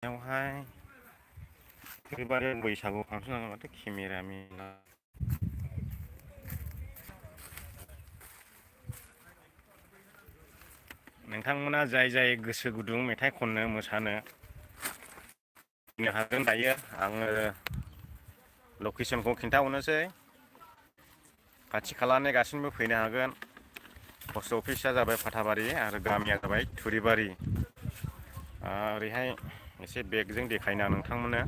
बेवहाय ओरैबायदि बैसागु फांसन माथो केमेरा मेला नोंथांमोना जाय गोसो गुदुं मेथाइ खननो मोसानो फैनो हागोन। दायो आङो लकेसनखौ खिन्थाहरनोसै। खाथि खालानि गासिबो फैनो हागोन। पस्ट अफिसा जाबाय फाथाबारि आरो गामिया जाबाय थुरिबारि। ओरैहाय एसे बेगजों देखायना नोंथांमोननो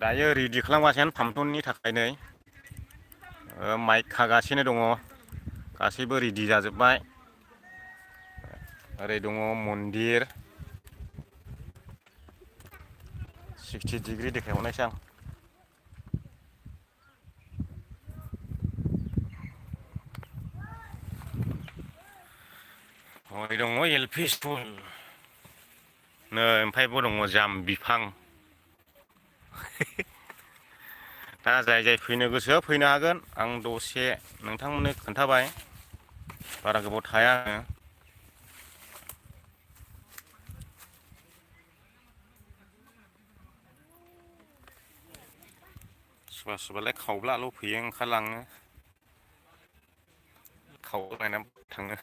दायो रेडि खालामगासिनो फांसननि थाखाय नै माइक खागासिनो दङ। गासैबो रेडि जाजोब्बाय। ओरै दङ मन्दिर 60 डिग्री देखायहरनायसै आं। हरै दङ एल.पि. स्कुल नै ओमफ्रायबो दङ जाम बिफां। दा जाय फैनो गोसो फैनो हागोन। आं दसे नोंथांमोननो खोन्थाबाय बारा गोबाव थाया आङो। सोरबा सोरबालाय खावब्लाल' फैयो ओंखारलाङो। खावलायनानै थाङो।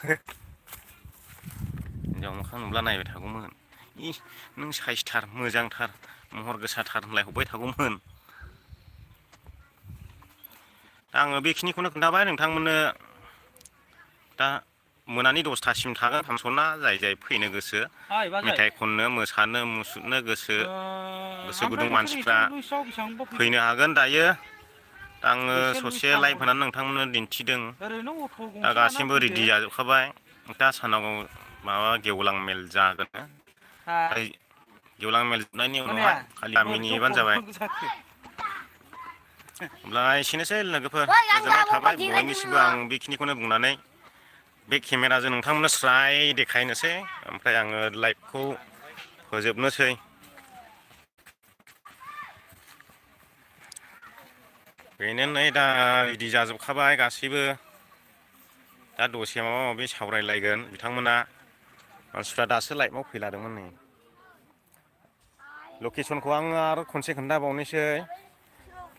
हिनजाव मोखां नुब्ला नायबाय थागौमोन। नों साइसथार मोजांथार महर गोसाथार होनलायहरबाय थागौमोन। दा आङो बेखिनिखौनो खोन्थाबाय नोंथांमोननो। दा मोनानि 10थासिम थागोन फांसना। जाय फैनो गोसो मेथाइ खननो मोसानो मुसुरनो गोसो गुदुं मानसिफ्रा फैनो हागोन। दायो आङो ससे लाइभ होनानै नोंथांमोननो दिन्थिदों। दा गासिबो रेडि जाजोबखाबाय। दा सानाव माबा गेवलां मेल जागोन। गेवलां मेल जोबनायनि उनावहाय खालि गामिनि नेबानो जाबाय। अब्ला एसेनोसै लोगोफोर, गोजोननाय थाबाय बयनिसिमबो। आं बेखिनिखौनो बुंनानै बे केमेराजों नोंथांमोननो स्राय देखायनोसै। ओमफ्राय आङो लाइभखौ फोजोबनोसै। बेनो नै दा रेडि जाजोबखाबाय गासैबो। दा दसे माबा माबि सावरायलायगोन बिथांमोना। मानसिफ्रा दासो लाइभआव फैलादोंमोन नै। लकेसनखौ आङो आरो खनसे खोन्थाबावनोसै।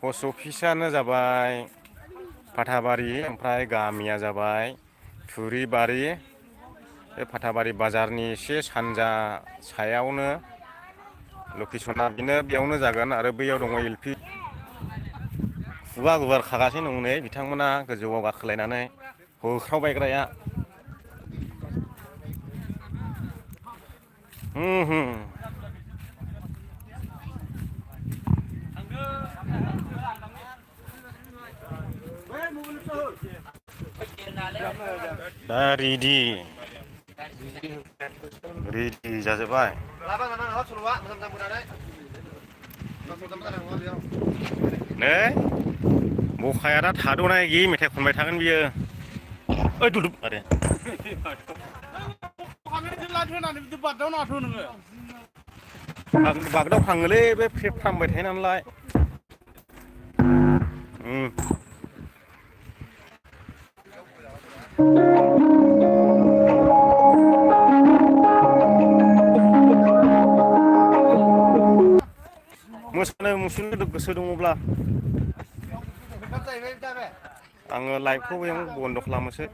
पस्ट अफिसानो जाबाय फाथाबारि, ओमफ्राय गामिया जाबाय थुरिबारि। बे फाथाबारि बाजारनि एसे सानजा सायावनो लकेसना बेयावनो जागोन। आरो बैयाव दङ एल.पि. खुगा गुवार खागासिनो दं नै बिथांमोना गोजौआव गाखोलायनानै होख्रावबायग्राया। दा रेडि जाजोब्बाय। नै बखाया दा थाद'नाय गैयि मेथाइ खनबाय थागोन बियो। ओइ दुदुब आरो बागदावफ्लाङोलै बे फ्रामबाय थायो नालाय। मोसानो मुसुरनो गोसो दङब्ला आङो लाइभखौ बेयाव बन्द' खालामनोसै।